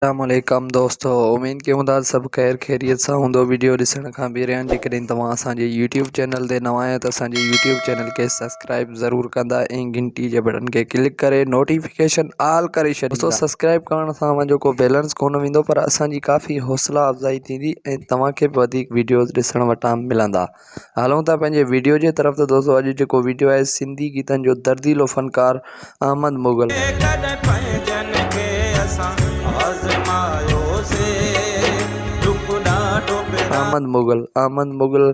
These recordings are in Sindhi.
السلام عليڪم دوستو اميد ڪيون ٿا سڀ خير خيريت سان هوندو ويڊيو ڏسڻ کان پهريان جيڪڏهن توهان اسان جي يوٽيوب چينل تي نوان آهيو ته اسان جي يوٽيوب چينل کي سبسڪرائب ضرور ڪندا ۽ گهنٽي جي بٽن کي ڪلڪ ڪري نوٽيفڪيشن آل ڪري ڇڏيندا دوستو سبسڪرائب ڪرڻ سان اوهان جو ڪو بيلنس ڪونه ويندو پر اسان جي ڪافي حوصلا افزائي ٿيندي ۽ توهان کي به وڌيڪ ويڊيوز ڏسڻ وٽان ملندا هلون ٿا پنهنجي ويڊيو جي طرف ته دوستو اڄ جيڪو ويڊيو آهي سنڌي گيتن جو درديلو فنڪار احمد مغل. ڪڏهن پنهنجن کي اسان آزمايوسي، ڏک ڏاڍو پرائي. احمد مغل، احمد مغل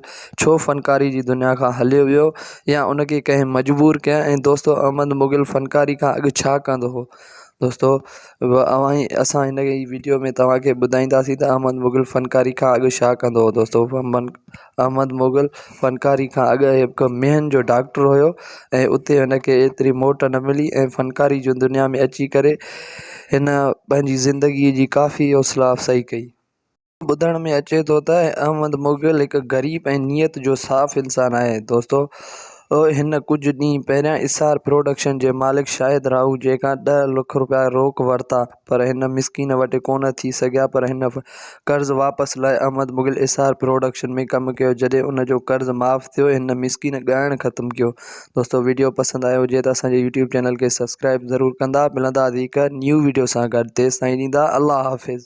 ڇو فنڪاري جي دنيا کان هليو ويو يا ان کي ڪنهن مجبور ڪيو ۽ دوستو احمد مغل فنڪاري کان اڳ ڇا ڪندو هو دوستو اوهان اسان هن ئي ويڊيو ۾ توهان کي ٻڌائينداسين ته احمد مغل فنڪاري کان اڳ ڇا ڪندو هو دوستو احمد مغل فنڪاري کان اڳ هڪ مينهن جو ڊاڪٽر هيو ۽ اتي هن کي ايتري موٽ نه ملي ۽ فنڪاري جي دنيا ۾ اچي ڪري هن پنهنجي زندگي جي ڪافي حوصلا افزائي ڪئي. ٻڌڻ ۾ اچي ٿو ته احمد مغل هڪ غريب ۽ نيت جو صاف انسان آهي. دوستو هن ڪجهه ڏينهن پهريان اسار پروڊڪشن جي مالڪ شاهد راهوجي کان ڏهه لک رپيا روڪ ورتا پر هن مسڪين وٽ ڪونه ٿي سگهيا پر هن قرض واپس لاء احمد مغل اسار پروڊڪشن ۾ ڪم ڪيو جڏهن ان جو قرض معاف ٿيو هن مسڪين ڳائڻ ختم ڪيو دوستو وڊيو پسند آيو هجي ته اسان جي يوٽيوب چينل کي سبسڪرائب ضرور ڪندا ملندا هڪ نيو وڊيو سان گڏ تيستائين ڏيندا الله حافظ.